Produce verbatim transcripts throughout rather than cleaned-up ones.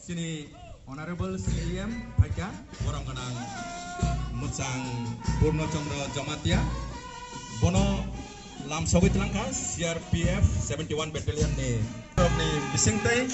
Chini Honorable C E M phaikha, borom gwnang mwchang Purno Chandra Jamatia. Bono lam sogwi twlangkha C R P F seventy one Battalion ni, ni bisingtwi.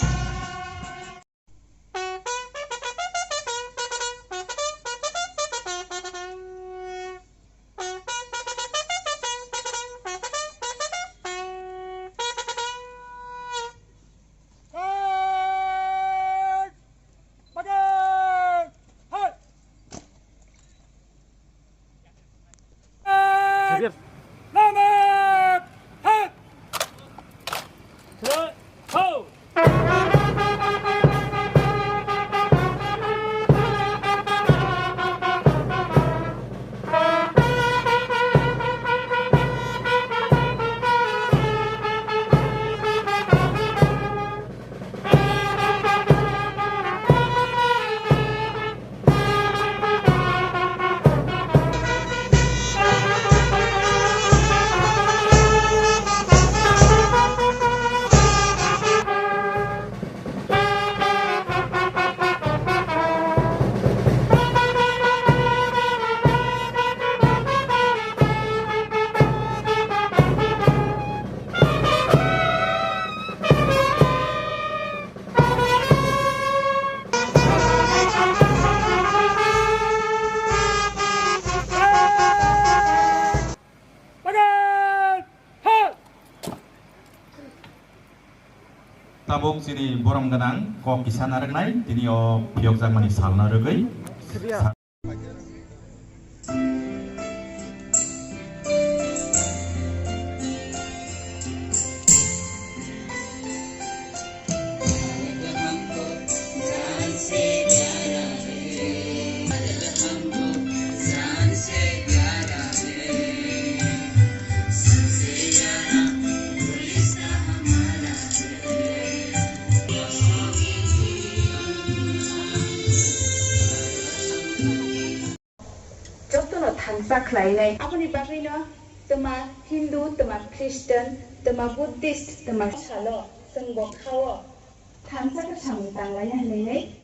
Tabuk chini borom gwnang kok kisa narwknai, tini o phiyokjakmani salna rwgwi. Jotono thansa khlainai. Aboni bagwino twma Hindu, twma Christian, twma Buddhist, twma salo chwngbo khao thansa khe samung tanglaina hinwi.